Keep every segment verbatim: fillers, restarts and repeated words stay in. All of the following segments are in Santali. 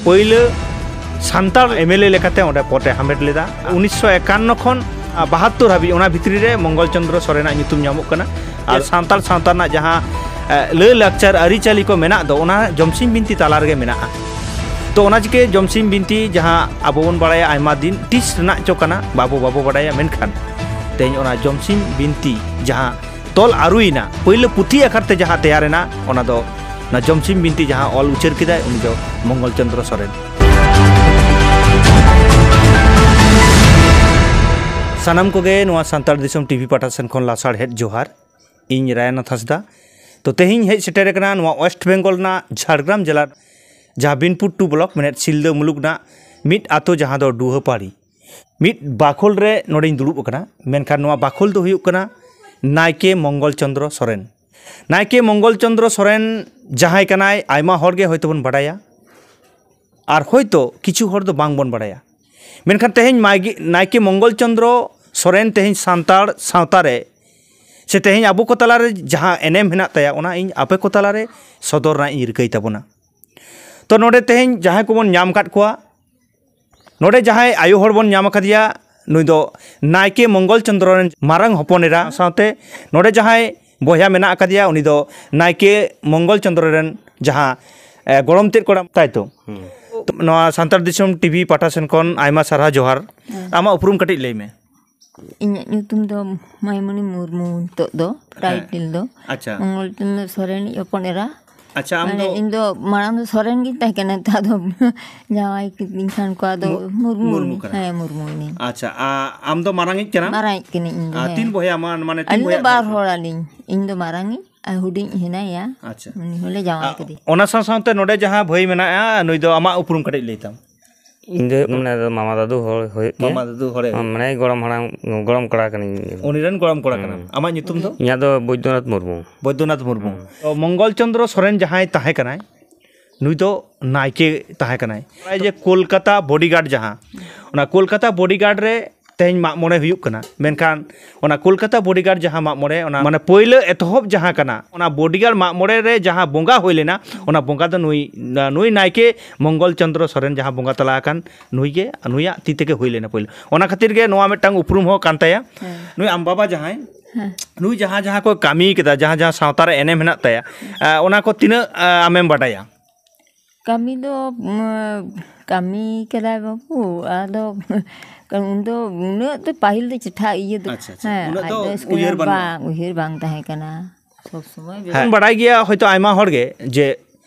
ᱯᱳᱭᱞᱳ ᱥᱟᱱᱛᱟᱲ ᱮᱢ ᱮᱞ ᱮ ᱞᱮᱠᱟᱛᱮ ᱚᱸᱰᱮ ᱯᱚᱫᱮ ᱦᱟᱢᱮᱴ ᱞᱮᱫᱟ᱾ ᱩᱱᱤᱥᱥᱚ ᱮᱠᱟᱱᱱᱚ ᱠᱷᱚᱱ ᱵᱟᱦᱟᱛᱛᱳᱨ ᱦᱟᱹᱵᱤᱡ, ᱚᱱᱟ ᱵᱷᱤᱛᱨᱤ ᱨᱮ ᱢᱚᱝᱜᱚᱞ ᱪᱚᱸᱫᱽᱨᱚ ᱥᱚᱨᱮᱱᱟᱜ ᱧᱩᱛᱩᱢ ᱧᱟᱢᱚᱜ ᱠᱟᱱᱟ᱾ ᱟᱨ ᱥᱟᱱᱛᱟᱲ ᱥᱟᱶᱛᱟ ᱨᱮᱱᱟᱜ ᱡᱟᱦᱟᱸ, ᱮ, ᱞᱟᱹᱭ ᱞᱟᱠᱪᱟᱨ ᱟᱹᱨᱤᱪᱟᱹᱞᱤ ᱠᱚ ᱢᱮᱱᱟᱜ ᱫᱚ, ᱚᱱᱟ ᱡᱚᱢᱥᱤᱢ ᱵᱤᱱᱛᱤ ᱛᱟᱞᱟ ᱨᱮᱜᱮ ᱢᱮᱱᱟᱜᱼᱟ᱾ ᱛᱚ, ᱚᱱᱟ ᱪᱤᱠᱟᱹ ᱡᱚᱢᱥᱤᱢ ᱵᱤᱱᱛᱤ ᱡᱟᱦᱟᱸ ᱟᱵᱚ ᱵᱚᱱ ᱵᱟᱲᱟᱭᱟ ᱟᱭᱢᱟ ᱫᱤᱱ, ᱛᱤᱥ ᱨᱮᱱᱟᱜ ᱪᱚ ᱠᱟᱱᱟ, ᱵᱟᱵᱚ, ᱵᱟᱵᱚ ᱵᱟᱲᱟᱭᱟ, ᱢᱮᱱᱠᱷᱟᱱ ᱛᱮᱦᱮᱧ ᱚᱱᱟ ᱡᱚᱢᱥᱤᱢ ᱵᱤᱱᱛᱤ ᱡᱟᱦᱟᱸ ᱛᱚᱞ ᱟᱹᱨᱩᱭᱮᱱᱟ, ᱯᱳᱭᱞᱳ ᱯᱩᱛᱷᱤ ᱟᱠᱟᱨ ᱛᱮ ᱡᱟᱦᱟᱸ ᱛᱮᱭᱟᱨᱮᱱᱟ, ᱚᱱᱟ ᱫᱚ ᱚᱱᱟ ᱡᱚᱢᱥᱤᱢ ᱵᱤᱱᱛᱤ ᱡᱟᱦᱟᱸ ᱚᱞ ᱩᱪᱟᱹᱨ ᱠᱮᱫᱟᱭ, ᱩᱱᱤ ᱫᱚ ᱢᱚᱝᱜᱚᱞ ᱪᱚᱸᱫᱽᱨᱚ ᱥᱚᱨᱮᱱ᱾ ᱥᱟᱱᱟᱢ ᱠᱚᱜᱮ ᱱᱚᱣᱟ ᱥᱟᱱᱛᱟᱲ ᱫᱤᱥᱚᱢ ᱴᱤᱵᱷᱤ ᱯᱟᱦᱴᱟ ᱥᱮᱱ ᱠᱷᱚᱱ ᱞᱟᱥᱟᱲᱦᱮᱫ ᱡᱚᱦᱟᱨ᱾ ᱤᱧ ᱨᱟᱭᱱᱟᱛᱷ ᱦᱟᱸᱥᱫᱟ᱾ ᱛᱚ, ᱛᱮᱦᱮᱧ ᱦᱮᱡ ᱥᱮᱴᱮᱨ ᱟᱠᱟᱱᱟ ᱱᱚᱣᱟ ᱳᱭᱮᱥᱴ ᱵᱮᱝᱜᱚᱞ ᱨᱮᱱᱟᱜ ᱡᱷᱟᱲᱜᱨᱟᱢ ᱡᱮᱞᱟ, ᱡᱟᱦᱟᱸ ᱵᱤᱱᱯᱩᱨ ᱴᱩ ᱵᱞᱚᱠ, ᱢᱮᱱᱮᱫ ᱥᱤᱞᱫᱟᱹ ᱢᱩᱞᱩᱠ ᱨᱮᱱᱟᱜ ᱢᱤᱫ ᱟᱛᱳ, ᱡᱟᱦᱟᱸ ᱫᱚ ᱰᱩᱦᱟᱹᱯᱟᱲᱤ᱾ ᱢᱤᱫ ᱵᱟᱠᱷᱳᱞ ᱨᱮ ᱱᱚᱰᱮᱧ ᱫᱩᱲᱩᱵ ᱟᱠᱟᱱᱟ, ᱢᱮᱱᱠᱷᱟᱱ ᱱᱚᱣᱟ ᱵᱟᱠᱷᱳᱞ ᱫᱚ ᱦᱩᱭᱩᱜ ᱠᱟᱱᱟ ᱱᱟᱭᱠᱮ ᱢᱚᱝᱜᱚᱞ ᱪᱚᱸᱫᱽᱨᱚ ᱥᱚᱨᱮᱱ᱾ ᱱᱟᱭᱠᱮ ᱢᱚᱝᱜᱚᱞ ᱪᱚᱸᱫᱽᱨᱚ ᱥᱚᱨᱮᱱ ᱡᱟᱦᱟᱸᱭ ᱠᱟᱱᱟᱭ, ᱟᱭᱢᱟ ᱦᱚᱲ ᱜᱮ ᱦᱚᱭᱛᱳ ᱵᱚᱱ ᱵᱟᱰᱟᱭᱟ, ᱟᱨ ᱦᱚᱭᱛᱳ ᱠᱤᱪᱷᱩ ᱦᱚᱲ ᱫᱚ ᱵᱟᱝ ᱵᱚᱱ ᱵᱟᱰᱟᱭᱟ᱾ ᱢᱮᱱᱠᱷᱟᱱ ᱛᱮᱦᱮᱧ ᱢᱟᱭᱜᱮ-, ᱱᱟᱭᱠᱮ ᱢᱚᱝᱜᱚᱞ ᱪᱚᱸᱫᱽᱨᱚ ᱥᱚᱨᱮᱱ ᱛᱮᱦᱮᱧ ᱥᱟᱱᱛᱟᱲ ᱥᱟᱶᱛᱟ ᱨᱮ, ᱥᱮ ᱛᱮᱦᱮᱧ ᱟᱵᱚ ᱠᱚ ᱛᱟᱞᱟᱨᱮ ᱡᱟᱦᱟᱸ ᱮᱱᱮᱢ ᱦᱮᱱᱟᱜ ᱛᱟᱭᱟ, ᱚᱱᱟ ᱤᱧ ᱟᱯᱮ ᱠᱚ ᱛᱟᱞᱟᱨᱮ ᱥᱚᱫᱚᱨ ᱨᱮᱱᱟᱜ ᱤᱧ ᱨᱤᱠᱟᱹᱭ ᱛᱟᱵᱚᱱᱟ᱾ ᱛᱚ, ᱱᱚᱰᱮ ᱛᱮᱦᱮᱧ ᱡᱟᱦᱟᱸᱭ ᱠᱚᱵᱚᱱ ᱧᱟᱢ ᱟᱠᱟᱫ ᱠᱚᱣᱟ, ᱱᱚᱰᱮ ᱡᱟᱦᱟᱸᱭ ᱟᱭᱳ ᱦᱚᱲ ᱵᱚᱱ ᱧᱟᱢ ᱟᱠᱟᱫᱮᱭᱟ, ᱱᱩᱭ ᱫᱚ ᱱᱟᱭᱠᱮ ᱢᱚᱝᱜᱚᱞ ᱪᱚᱸᱫᱽᱨᱚ ᱨᱮᱱ ᱢᱟᱨᱟᱝ ᱦᱚᱯᱚᱱ ᱮᱨᱟ᱾ ᱥᱟᱶᱛᱮ ᱱᱚᱰᱮ ᱡᱟᱦᱟᱸᱭ ᱵᱚᱭᱦᱟ ᱢᱮᱱᱟᱜ ᱟᱠᱟᱫᱮᱭᱟ, ᱩᱱᱤ ᱫᱚ ᱱᱟᱭᱠᱮ ᱢᱚᱝᱜᱚᱞ ᱪᱚᱸᱫᱽᱨᱚ ᱨᱮᱱ ᱡᱟᱦᱟᱸ, ᱮ, ᱜᱚᱲᱚᱢ ᱛᱮᱫ ᱠᱚᱲᱟ, ᱛᱟᱭ ᱛᱚ? ᱦᱩᱸ᱾ ᱱᱚᱣᱟ ᱥᱟᱱᱛᱟᱲ ᱫᱤᱥᱚᱢ ᱴᱤᱵᱷᱤ ᱯᱟᱦᱴᱟ ᱥᱮᱱ ᱠᱷᱚᱱ ᱟᱭᱢᱟ ᱥᱟᱨᱦᱟᱣ ᱡᱚᱦᱟᱨ᱾ ᱦᱮᱸ᱾ ᱟᱢᱟᱜ ᱩᱯᱨᱩᱢ ᱠᱟᱹᱴᱤᱡ ᱞᱟᱹᱭ ᱢᱮ᱾ ᱤᱧᱟᱹᱜ ᱧᱩᱛᱩᱢ ᱫᱚ ᱢᱟᱭᱢᱩᱱᱤ ᱢᱩᱨᱢᱩ, ᱱᱤᱛᱚᱜ ᱫᱚ ᱦᱮᱸ᱾ ᱴᱟᱭᱴᱮᱞ ᱫᱚ᱾ ᱟᱪᱪᱷᱟ᱾ ᱢᱚᱝᱜᱚᱞ ᱪᱚᱸᱫᱽᱨᱚ ᱥᱚᱨᱮᱱᱤᱡ ᱦᱚᱯᱚᱱ ᱮᱨᱟ᱾ ᱟᱪᱪᱷᱟ, ᱟᱢ ᱢᱟᱱᱮ, ᱫᱚ ᱤᱧ ᱫᱚ ᱢᱟᱲᱟᱝ ᱫᱚ ᱥᱚᱨᱮᱱ ᱜᱤᱧ ᱛᱟᱦᱮᱸ ᱠᱟᱱᱟ, ᱱᱮᱛᱟᱨ ᱫᱚ ᱡᱟᱶᱟᱭ ᱠᱤᱫᱤᱧ ᱠᱷᱟᱱ ᱠᱚ, ᱟᱫᱚ ᱢᱩ-, ᱢᱩᱨᱢᱩ ᱢᱩᱨᱢᱩ ᱤᱱᱟᱹᱧ᱾ ᱠᱟᱱᱟ᱾ ᱦᱮᱸ, ᱢᱩᱨᱢᱩ ᱤᱱᱟᱹᱧ᱾ ᱟᱪᱪᱷᱟ, ᱟ-, ᱟᱢ ᱫᱚ ᱢᱟᱨᱟᱝᱤᱡ ᱠᱟᱱᱟᱢ? ᱢᱟᱨᱟᱝᱤᱡ ᱠᱟᱹᱱᱟᱹᱧ ᱤᱧ ᱫᱚ, ᱟ, ᱦᱮᱸ᱾ ᱛᱤᱱ ᱵᱚᱭᱦᱟ? ᱢᱟ-, ᱢᱟᱱᱮ, ᱛᱤᱱ ᱟᱹᱞᱤᱧ ᱫᱚ ᱵᱚᱭᱦᱟ ᱵᱟᱨ ᱠᱟᱱᱟ ᱯᱮ? ᱦᱚᱲ ᱟᱹᱞᱤᱧ᱾ ᱤᱧ ᱫᱚ ᱢᱟᱨᱟᱝᱤᱡ ᱟᱨ ᱦᱩᱰᱤᱧ ᱦᱮᱱᱟᱭᱟ᱾ ᱟᱪᱪᱷᱟ᱾ ᱩᱱᱤ ᱦᱚᱸᱞᱮ ᱡᱟᱶᱟᱭ ᱟ, ᱠᱮᱫᱮᱭᱟ᱾ ᱚᱱᱟ ᱥᱟᱶ ᱥᱟᱶᱛᱮ ᱱᱚᱰᱮ ᱡᱟᱦᱟᱸ ᱵᱷᱟᱹᱭ ᱢᱮᱱᱟᱭᱟ, ᱱᱩᱭ ᱫᱚ ᱟᱢᱟᱜ ᱩᱯᱨᱩᱢ ᱠᱟᱹᱴᱤᱡ ᱞᱟᱹᱭ ᱛᱟᱢ᱾ ᱤᱧ ᱫᱚ ᱦᱩᱭᱩᱜ ᱠᱟᱱᱟ ᱢᱟᱢᱟ ᱫᱟᱫᱩ ᱦᱚᱲ ᱦᱩᱭᱩᱜ ᱛᱮ᱾ ᱢᱟᱢᱟ ᱫᱟᱫᱩ ᱦᱚᱲᱮ ᱦᱩᱭᱩᱜ᱾ ᱢᱟᱱᱮ ᱜᱚᱲᱚᱢ ᱦᱟᱲᱟᱢ, ᱜᱚᱲᱚᱢ ᱠᱚᱲᱟ ᱠᱟᱹᱱᱟᱹᱧ᱾ ᱩᱱᱤ ᱨᱮᱱ ᱜᱚᱲᱚᱢ ᱠᱚᱲᱟ ᱠᱟᱱᱟᱢ᱾ ᱦᱩᱸ᱾ ᱟᱢᱟᱜ ᱧᱩᱛᱩᱢ ᱫᱚ? ᱤᱧᱟᱹᱜ ᱫᱚ ᱵᱳᱭᱫᱚᱱᱟᱛᱷ ᱢᱩᱨᱢᱩ᱾ ᱵᱳᱭᱫᱚᱱᱟᱛᱷ ᱢᱩᱨᱢᱩ᱾ ᱦᱩᱸ᱾ ᱛᱚ, ᱢᱚᱝᱜᱚᱞ ᱪᱚᱸᱫᱽᱨᱚ ᱥᱚᱨᱮᱱ ᱡᱟᱦᱟᱸᱭ ᱛᱟᱦᱮᱸ ᱠᱟᱱᱟᱭ, ᱱᱩᱭ ᱫᱚ ᱱᱟᱭᱠᱮ ᱛᱟᱦᱮᱸ ᱠᱟᱱᱟᱭ᱾ ᱱᱚᱜᱼᱚᱭ ᱡᱮ ᱠᱳᱞᱠᱟᱛᱟ ᱵᱚᱰᱤᱜᱟᱨᱰ ᱡᱟᱦᱟᱸ, ᱚᱱᱟ ᱠᱳᱞᱠᱟᱛᱟ ᱵᱚᱰᱤᱜᱟᱨᱰ ᱨᱮ ᱛᱮᱦᱮᱧ ᱢᱟᱜ ᱢᱚᱬᱮ ᱦᱩᱭᱩᱜ ᱠᱟᱱᱟ, ᱢᱮᱱᱠᱷᱟᱱ ᱚᱱᱟ ᱠᱳᱞᱠᱟᱛᱟ ᱵᱚᱰᱤᱜᱟᱨᱰ ᱡᱟᱦᱟᱸ ᱢᱟᱜ ᱢᱚᱬᱮ, ᱚᱱᱟ ᱢᱟᱱᱮ ᱯᱳᱭᱞᱳ ᱮᱛᱚᱦᱚᱵ ᱡᱟᱦᱟᱸ ᱠᱟᱱᱟ, ᱚᱱᱟ ᱵᱚᱰᱤᱜᱟᱨᱰ ᱢᱟᱜ ᱢᱚᱬᱮ ᱨᱮ ᱡᱟᱦᱟᱸ ᱵᱚᱸᱜᱟ ᱦᱩᱭ ᱞᱮᱱᱟ, ᱚᱱᱟ ᱵᱚᱸᱜᱟ ᱫᱚ ᱱᱩᱭ, ᱱᱩᱭ ᱱᱟᱭᱠᱮ ᱢᱚᱝᱜᱚᱞ ᱪᱚᱸᱫᱽᱨᱚ ᱥᱚᱨᱮᱱ ᱡᱟᱦᱟᱸ ᱵᱚᱸᱜᱟ ᱛᱟᱞᱟ ᱟᱠᱟᱱ, ᱱᱩᱭ ᱜᱮ, ᱱᱩᱭᱟᱜ ᱛᱤ ᱛᱮᱜᱮ ᱦᱩᱭ ᱞᱮᱱᱟ ᱯᱳᱭᱞᱳ᱾ ᱚᱱᱟ ᱠᱷᱟᱹᱛᱤᱨ ᱜᱮ ᱱᱚᱣᱟ ᱢᱤᱫᱴᱟᱝ ᱩᱯᱨᱩᱢ ᱦᱚᱸ ᱠᱟᱱ ᱛᱟᱭᱟ᱾ ᱦᱮᱸ᱾ ᱱᱩᱭ ᱟᱢ ᱵᱟᱵᱟ ᱡᱟᱦᱟᱸᱭ, ᱦᱮᱸ᱾ ᱱᱩᱭ ᱡᱟᱦᱟᱸ ᱡᱟᱦᱟᱸ ᱠᱚ ᱠᱟᱹᱢᱤ ᱠᱮᱫᱟ, ᱡᱟᱦᱟᱸ ᱡᱟᱦᱟᱸ ᱥᱟᱶᱛᱟ ᱨᱮ ᱮᱱᱮᱢ ᱦᱮᱱᱟᱜ ᱛᱟᱭᱟ, ᱮ, ᱚᱱᱟ ᱠᱚ ᱛᱤᱱᱟᱹᱜ, ᱮ, ᱟᱢᱮᱢ ᱵᱟᱰᱟᱭᱟ? ᱠᱟᱹᱢᱤ ᱫᱚ, ᱩᱢ, ᱠᱟᱹᱢᱤ ᱠᱟᱫᱟᱭ ᱵᱟᱹᱵᱩ, ᱟᱫᱚ ᱩᱱ ᱫᱚ ᱩᱱᱟᱹᱜ ᱫᱚ ᱯᱟᱹᱦᱤᱞ ᱫᱚ ᱪᱮᱴᱷᱟ ᱤᱭᱟᱹ ᱫᱚ, ᱟᱪᱪᱷᱟ, ᱟᱪᱪᱷᱟ᱾ ᱦᱮᱸ, ᱩᱱᱟᱹᱜ ᱟᱡ ᱫᱚ ᱫᱚ ᱥᱠᱨᱤᱱ ᱩᱭᱦᱟᱹᱨ ᱵᱟᱹᱱᱩᱜᱼᱟ᱾ ᱵᱟᱝ, ᱩᱭᱦᱟᱹᱨ ᱵᱟᱝ ᱛᱟᱦᱮᱸ ᱠᱟᱱᱟ᱾ ᱥᱚᱵ ᱥᱚᱢᱚᱭ ᱦᱮᱸ᱾ ᱵᱚᱱ ᱵᱟᱰᱟᱭ ᱜᱮᱭᱟ ᱦᱚᱭᱛᱳ ᱟᱭᱢᱟ ᱦᱚᱲ ᱜᱮ ᱡᱮ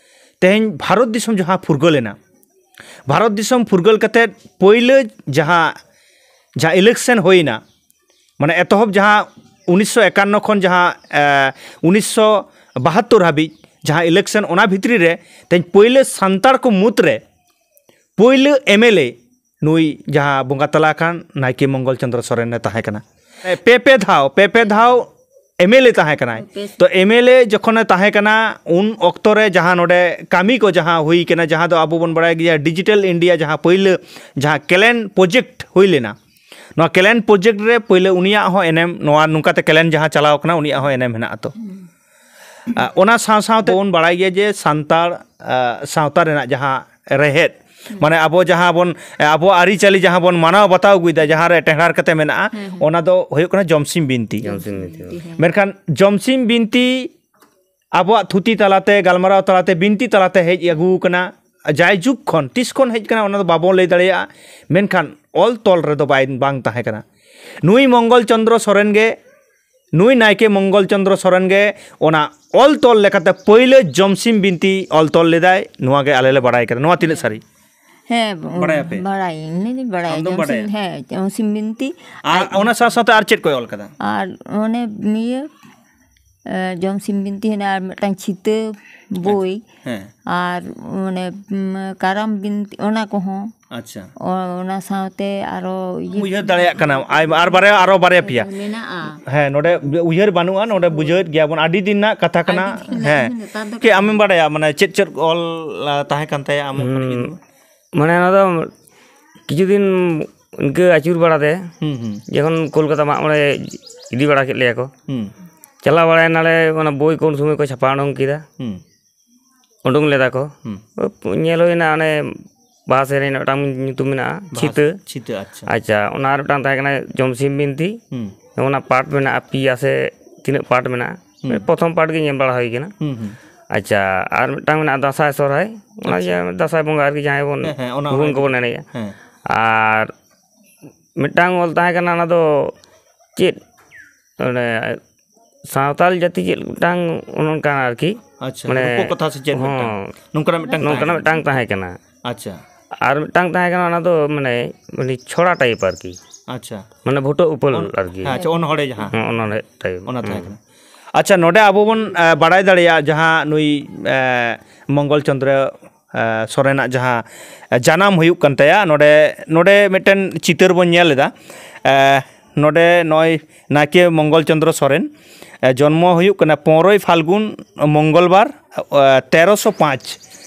ᱛᱮᱦᱮᱧ ᱵᱷᱟᱨᱚᱛ ᱫᱤᱥᱚᱢ ᱡᱟᱦᱟᱸ ᱯᱷᱩᱨᱜᱟᱹᱞ ᱮᱱᱟ, ᱵᱷᱟᱨᱚᱛ ᱫᱤᱥᱚᱢ ᱯᱷᱩᱨᱜᱟᱹᱞ ᱠᱟᱛᱮᱫ ᱯᱳᱭᱞᱳ ᱡᱟᱦᱟᱸ, ᱡᱟᱦᱟᱸ ᱤᱞᱮᱠᱥᱮᱱ ᱦᱩᱭᱱᱟ, ᱢᱟᱱᱮ ᱮᱛᱚᱦᱚᱵ ᱡᱟᱦᱟᱸ ᱩᱱᱤᱥᱥᱚ ᱮᱠᱟᱱᱱᱚ ᱠᱷᱚᱱ ᱡᱟᱦᱟᱸ, ᱮ, ᱩᱱᱤᱥᱥᱚ ᱵᱟᱦᱟᱛᱛᱳᱨ ᱦᱟᱹᱵᱤᱡ ᱡᱟᱦᱟᱸ ᱤᱞᱮᱠᱥᱮᱱ, ᱚᱱᱟ ᱵᱷᱤᱛᱨᱤ ᱨᱮ ᱛᱮᱦᱮᱧ ᱯᱳᱭᱞᱳ ᱥᱟᱱᱛᱟᱲ ᱠᱚ ᱢᱩᱫᱽᱨᱮ ᱯᱳᱭᱞᱳ ᱮᱢ ᱮᱞ ᱮ ᱱᱩᱭ ᱡᱟᱦᱟᱸ ᱵᱚᱸᱜᱟ ᱛᱟᱞᱟ ᱟᱠᱟᱱ ᱱᱟᱭᱠᱮ ᱢᱚᱝᱜᱚᱞ ᱪᱚᱸᱫᱽᱨᱚ ᱥᱚᱨᱮᱱ ᱮ ᱛᱟᱦᱮᱸ ᱠᱟᱱᱟ᱾ ᱯᱮ ᱯᱮ ᱫᱷᱟᱣ, ᱯᱮ ᱯᱮ ᱫᱷᱟᱣ ᱮᱢ ᱮᱞ ᱮ ᱛᱟᱦᱮᱸ ᱠᱟᱱᱟᱭ᱾ ᱯᱮ ᱛᱚ ᱮᱢ ᱮᱞ ᱮ ᱡᱚᱠᱷᱚᱱᱮ ᱛᱟᱦᱮᱸ ᱠᱟᱱᱟ, ᱩᱱ ᱚᱠᱛᱚ ᱨᱮ ᱡᱟᱦᱟᱸ ᱱᱚᱰᱮ ᱠᱟᱹᱢᱤ ᱠᱚ ᱡᱟᱦᱟᱸ ᱦᱩᱭ ᱠᱟᱱᱟ, ᱡᱟᱦᱟᱸ ᱫᱚ ᱟᱵᱚ ᱵᱚᱱ ᱵᱟᱲᱟᱭ ᱜᱮᱭᱟ ᱰᱤᱡᱤᱴᱟᱞ ᱤᱱᱰᱤᱭᱟ, ᱡᱟᱦᱟᱸ ᱯᱳᱭᱞᱳ ᱡᱟᱦᱟᱸ ᱠᱮᱞᱮᱱ ᱯᱨᱚᱡᱮᱠᱴ ᱦᱩᱭ ᱞᱮᱱᱟ, ᱱᱚᱣᱟ ᱠᱮᱞᱮᱱ ᱯᱨᱚᱡᱮᱠᱴ ᱨᱮ ᱯᱳᱭᱞᱳ ᱩᱱᱤᱭᱟᱜ ᱦᱚᱸ ᱮᱱᱮᱢ, ᱱᱚᱣᱟ ᱱᱚᱝᱠᱟᱛᱮ ᱠᱮᱞᱮᱱ ᱡᱟᱦᱟᱸ ᱪᱟᱞᱟᱣ ᱠᱟᱱᱟ, ᱩᱱᱤᱭᱟᱜ ᱦᱚᱸ ᱮᱱᱮᱢ ᱦᱮᱱᱟᱜᱼᱟ᱾ ᱛᱚ ᱟᱨ ᱚᱱᱟ ᱥᱟᱶ ᱥᱟᱶᱛᱮ ᱵᱚᱱ ᱵᱟᱲᱟᱭ ᱜᱮᱭᱟ ᱡᱮ ᱥᱟᱱᱛᱟᱲ, ᱟᱨ, ᱥᱟᱶᱛᱟ ᱨᱮᱱᱟᱜ ᱡᱟᱦᱟᱸ ᱨᱮᱦᱮᱫ, ᱢᱟᱱᱮ ᱟᱵᱚ ᱡᱟᱦᱟᱸ ᱵᱚᱱ, ᱟᱵᱚᱣᱟᱜ ᱟᱹᱨᱤᱪᱟᱹᱞᱤ ᱡᱟᱦᱟᱸ ᱵᱚᱱ ᱢᱟᱱᱟᱣ ᱵᱟᱛᱟᱣ ᱟᱹᱜᱩᱭᱮᱫᱟ, ᱡᱟᱦᱟᱸ ᱨᱮ ᱴᱮᱸᱦᱟᱨ ᱠᱟᱛᱮ ᱢᱮᱱᱟᱜᱼᱟ, ᱦᱮᱸ, ᱦᱮᱸ᱾ ᱚᱱᱟ ᱫᱚ ᱦᱩᱭᱩᱜ ᱠᱟᱱᱟ ᱡᱚᱢᱥᱤᱢ ᱵᱤᱱᱛᱤ᱾ ᱡᱚᱢᱥᱤᱢ ᱵᱤᱱᱛᱤ᱾ ᱦᱮᱸ᱾ ᱢᱮᱱᱠᱷᱟᱱ ᱡᱚᱢᱥᱤᱢ ᱵᱤᱱᱛᱤ ᱟᱵᱚᱣᱟᱜ ᱛᱷᱩᱛᱤ ᱛᱟᱞᱟᱛᱮ, ᱜᱟᱞᱢᱟᱨᱟᱣ ᱛᱟᱞᱟᱛᱮ, ᱵᱤᱱᱛᱤ ᱛᱟᱞᱟᱛᱮ ᱦᱮᱡ ᱟᱹᱜᱩ ᱟᱠᱟᱱᱟ᱾ ᱡᱟᱭᱡᱩᱜᱽ ᱠᱷᱚᱱ, ᱛᱤᱥ ᱠᱷᱚᱱ ᱦᱮᱡ ᱠᱟᱱᱟ, ᱚᱱᱟ ᱫᱚ ᱵᱟᱵᱚᱱ ᱞᱟᱹᱭ ᱫᱟᱲᱮᱭᱟᱜᱼᱟ᱾ ᱢᱮᱱᱠᱷᱟᱱ ᱚᱞ ᱛᱚᱞ ᱨᱮᱫᱚ ᱵᱟᱭ, ᱵᱟᱝ ᱛᱟᱦᱮᱸ ᱠᱟᱱᱟ᱾ ᱱᱩᱭ ᱢᱚᱝᱜᱚᱞ ᱪᱚᱸᱫᱽᱨᱚ ᱥᱚᱨᱮᱱ ᱜᱮ, ᱱᱩᱭ ᱱᱟᱭᱠᱮ ᱢᱚᱝᱜᱚᱞ ᱪᱚᱸᱫᱽᱨᱚ ᱥᱚᱨᱮᱱ ᱜᱮ ᱚᱱᱟ ᱚᱞ ᱛᱚᱞ ᱞᱮᱠᱟᱛᱮ ᱯᱟᱹᱭᱞᱟᱹ ᱡᱚᱢᱥᱤᱢ ᱵᱤᱱᱛᱤ ᱚᱞ ᱛᱚᱞ ᱞᱮᱫᱟᱭ᱾ ᱱᱚᱣᱟ ᱜᱮ ᱟᱞᱮ ᱞᱮ ᱵᱟᱲᱟᱭ ᱠᱟᱫᱟ᱾ ᱱᱚᱣᱟ ᱛᱤᱱᱟᱹᱜ ᱥᱟᱹᱨᱤ? ᱦᱮᱸ, ᱵᱟᱲᱟᱭᱟᱯᱮ? ᱵᱟᱲᱟᱭᱟᱹᱧ, ᱤᱧ ᱫᱚᱧ ᱵᱟᱲᱟᱭᱟ᱾ ᱟᱢ ᱫᱚᱢ ᱡᱚᱢᱥᱤᱢ, ᱵᱟᱲᱟᱭᱟ? ᱦᱮᱸ, ᱡᱚᱢᱥᱤᱢ ᱵᱤᱱᱛᱤ᱾ ᱟᱨ ᱟᱨ ᱚᱱᱟ ᱥᱟᱶ ᱥᱟᱶᱛᱮ ᱟᱨ ᱪᱮᱫ ᱠᱚᱭ ᱚᱞ ᱠᱟᱫᱟ? ᱟᱨ ᱚᱱᱮ ᱤᱭᱟᱹ, ᱮ, ᱡᱚᱢᱥᱤᱢ ᱵᱤᱱᱛᱤ ᱦᱮᱱᱟᱜᱼᱟ, ᱟᱨ ᱢᱤᱫᱴᱟᱝ ᱪᱷᱤᱛᱟᱹ ᱵᱳᱭ, ᱦᱮᱸ᱾ ᱟᱨ ᱚᱱᱮ, ᱩᱢ, ᱠᱟᱨᱟᱢ ᱵᱤᱱᱛᱤ, ᱚᱱᱟ ᱠᱚᱦᱚᱸ᱾ ᱟᱪᱪᱷᱟ᱾ ᱚ-, ᱚᱱᱟ ᱥᱟᱶᱛᱮ ᱟᱨᱚ ᱤᱭᱟᱹ ᱩᱭᱦᱟᱹᱨ ᱫᱟᱲᱮᱭᱟᱜ ᱠᱟᱱᱟ, ᱟᱭ-, ᱟᱨ ᱵᱟᱨᱭᱟ, ᱟᱨᱚ ᱵᱟᱨᱭᱟ ᱯᱮᱭᱟ᱾ ᱢᱮᱱᱟᱜᱼᱟ᱾ ᱦᱮᱸ, ᱱᱚᱰᱮ ᱩᱭᱦᱟᱹᱨ ᱵᱟᱹᱱᱩᱜᱼᱟ, ᱱᱚᱰᱮ ᱵᱩᱡᱷᱟᱹᱣᱮᱫ ᱜᱮᱭᱟ ᱵᱚᱱ, ᱟᱹᱰᱤ ᱫᱤᱱ ᱨᱮᱱᱟᱜ ᱠᱟᱛᱷᱟ ᱠᱟᱱᱟ᱾ ᱟᱹᱰᱤ ᱫᱤᱱ ᱨᱮᱱᱟᱜ ᱦᱮᱸ᱾ ᱠᱟᱛᱷᱟ᱾ ᱱᱮᱛᱟᱨ ᱫᱚ ᱠᱤ ᱟᱢᱮᱢ ᱵᱟᱲᱟᱭᱟ, ᱢᱟᱱᱮ ᱪᱮᱫ ᱪᱮᱫ ᱚᱞ, ᱟ, ᱛᱟᱦᱮᱸ ᱠᱟᱱ ᱛᱟᱭᱟ, ᱟᱢᱮᱢ ᱦᱩᱸ᱾ ᱢᱟᱱᱮ ᱚᱱᱟ ᱫᱚ ᱠᱤᱪᱷᱩ ᱫᱤᱱ ᱤᱱᱠᱟᱹ ᱟᱹᱪᱩᱨ ᱵᱟᱲᱟ ᱛᱮ ᱦᱩᱸ ᱦᱩᱸ ᱡᱚᱠᱷᱚᱱ ᱠᱳᱞᱠᱟᱛᱟ ᱢᱟᱜ ᱢᱚᱬᱮ ᱤᱫᱤ ᱵᱟᱲᱟ ᱠᱮᱫ ᱞᱮᱭᱟ ᱠᱚ, ᱦᱩᱸ ᱪᱟᱞᱟᱣ ᱵᱟᱲᱟᱭᱮᱱᱟᱞᱮ, ᱚᱱᱟ ᱵᱳᱭ ᱠᱚ ᱩᱱ ᱥᱚᱢᱚᱭ ᱠᱚ ᱪᱷᱟᱯᱟ ᱩᱰᱩᱝ ᱠᱮᱫᱟ᱾ ᱦᱩᱸ ᱩᱰᱩᱝ ᱞᱮᱫᱟ ᱠᱚ᱾ ᱦᱩᱸ ᱧᱮᱞ ᱦᱩᱭᱱᱟ ᱚᱱᱮ ᱵᱟᱦᱟ ᱥᱮᱨᱮᱧ ᱨᱮᱱᱟᱜ ᱢᱤᱫᱴᱟᱝ ᱧᱩᱛᱩᱢ ᱢᱮᱱᱟᱜᱼᱟ, ᱵᱟᱦᱟ ᱪᱷᱤᱛᱟᱹ᱾ ᱪᱷᱤᱛᱟᱹ, ᱟᱪᱪᱷᱟ᱾ ᱟᱪᱪᱷᱟ, ᱚᱱᱟ ᱟᱨ ᱢᱤᱫᱴᱟᱝ ᱛᱟᱦᱮᱸ ᱠᱟᱱᱟ ᱡᱚᱢᱥᱤᱢ ᱵᱤᱱᱛᱤ᱾ ᱦᱩᱸ ᱚᱱᱟ ᱯᱟᱴ ᱢᱮᱱᱟᱜᱼᱟ, ᱯᱮᱭᱟ ᱥᱮ ᱛᱤᱱᱟᱹᱜ ᱯᱟᱴ ᱢᱮᱱᱟᱜᱼᱟ᱾ ᱦᱩᱸ ᱯᱨᱚᱛᱷᱚᱢ ᱯᱟᱴ ᱜᱮ ᱧᱮᱞ ᱵᱟᱲᱟ ᱦᱩᱭ ᱠᱟᱱᱟ᱾ ᱦᱩᱸ ᱦᱩᱸ ᱟᱪᱪᱷᱟ, ᱟᱨ ᱢᱤᱫᱴᱟᱝ ᱢᱮᱱᱟᱜᱼᱟ ᱫᱟᱸᱥᱟᱭ ᱥᱚᱨᱦᱟᱭ, ᱚᱱᱟ ᱟᱪᱪᱷᱟ᱾ ᱡᱮ ᱫᱟᱸᱥᱟᱭ ᱵᱚᱸᱜᱟ ᱟᱨᱠᱤ ᱡᱟᱦᱟᱸᱭ ᱵᱚᱱ ᱦᱮᱸ ᱦᱮᱸ ᱚᱱᱟ ᱵᱷᱩᱣᱟᱹᱝ ᱦᱚᱸ ᱠᱚᱵᱚᱱ ᱮᱱᱮᱡᱼᱟ᱾ ᱦᱮᱸ ᱟᱨ ᱢᱤᱫᱴᱟᱝ ᱚᱞ ᱛᱟᱦᱮᱸ ᱠᱟᱱᱟ, ᱚᱱᱟ ᱫᱚ ᱪᱮᱫ, ᱚᱱᱮ ᱥᱟᱶᱛᱟᱞ ᱡᱟᱹᱛᱤ ᱪᱮᱫ ᱢᱤᱫᱴᱟᱝ ᱚᱱᱮ ᱚᱱᱠᱟ ᱟᱨᱠᱤ᱾ ᱟᱪᱪᱷᱟ, ᱢᱟᱱᱮ ᱨᱩᱯᱚᱠᱚᱛᱷᱟ ᱥᱮ ᱪᱮᱫ ᱦᱚᱸ ᱢᱤᱫᱴᱟᱝ? ᱱᱚᱝᱠᱟᱱᱟᱜ ᱢᱤᱫᱴᱟᱝ ᱛᱟᱦᱮᱸ ᱱᱚᱝᱠᱟᱱᱟᱜ ᱠᱟᱱᱟ᱾ ᱢᱤᱫᱴᱟᱝ ᱛᱟᱦᱮᱸ ᱠᱟᱱᱟ᱾ ᱟᱪᱪᱷᱟ᱾ ᱟᱨ ᱢᱤᱫᱴᱟᱝ ᱛᱟᱦᱮᱸ ᱠᱟᱱᱟ, ᱚᱱᱟ ᱫᱚ ᱢᱟᱱᱮ ᱩᱱᱤ ᱪᱷᱚᱲᱟ ᱴᱟᱭᱤᱯ ᱟᱨᱠᱤ᱾ ᱟᱪᱪᱷᱟ᱾ ᱢᱟᱱᱮ ᱵᱷᱩᱴᱟᱹ ᱩᱯᱟᱹᱞ ᱚᱱ- ᱟᱨᱠᱤ᱾ ᱦᱮᱸ, ᱟᱪᱪᱷᱟ, ᱚᱱᱚᱬᱦᱮ ᱡᱟᱦᱟᱸ᱾ ᱦᱮᱸ, ᱚᱱᱚᱬᱦᱮ ᱴᱟᱭᱤᱯ᱾ ᱚᱱᱟ ᱛᱟᱦᱮᱸ ᱦᱮᱸ᱾ ᱠᱟᱱᱟ᱾ ᱟᱪᱪᱷᱟ, ᱱᱚᱰᱮ ᱟᱵᱚ ᱵᱚᱱ ᱮ, ᱵᱟᱲᱟᱭ ᱫᱟᱲᱮᱭᱟᱜᱼᱟ ᱡᱟᱦᱟᱸ ᱱᱩᱭ ᱮ, ᱢᱚᱝᱜᱚᱞ ᱪᱚᱸᱫᱽᱨᱚ ᱮ, ᱥᱚᱨᱮᱱᱟᱜ ᱡᱟᱦᱟᱸ ᱮ, ᱡᱟᱱᱟᱢ ᱦᱩᱭᱩᱜ ᱠᱟᱱ ᱛᱟᱭᱟ, ᱱᱚᱰᱮ ᱱᱚᱰᱮ ᱢᱤᱫᱴᱮᱱ ᱪᱤᱛᱟᱹᱨ ᱵᱚᱱ ᱧᱮᱞ ᱮᱫᱟ᱾ ᱮ, ᱱᱚᱰᱮ ᱱᱚᱜᱼᱚᱭ ᱱᱟᱭᱠᱮ ᱢᱚᱝᱜᱚᱞ ᱪᱚᱸᱫᱽᱨᱚ ᱥᱚᱨᱮᱱ ᱮ, ᱡᱚᱱᱢᱚ ᱦᱩᱭᱩᱜ ᱠᱟᱱᱟ ᱯᱚᱱᱨᱚᱭ ᱯᱷᱟᱞᱜᱩᱱ ᱢᱚᱝᱜᱚᱞᱵᱟᱨ, ᱮ, ᱛᱮᱨᱚᱥᱚ ᱯᱟᱸᱪ᱾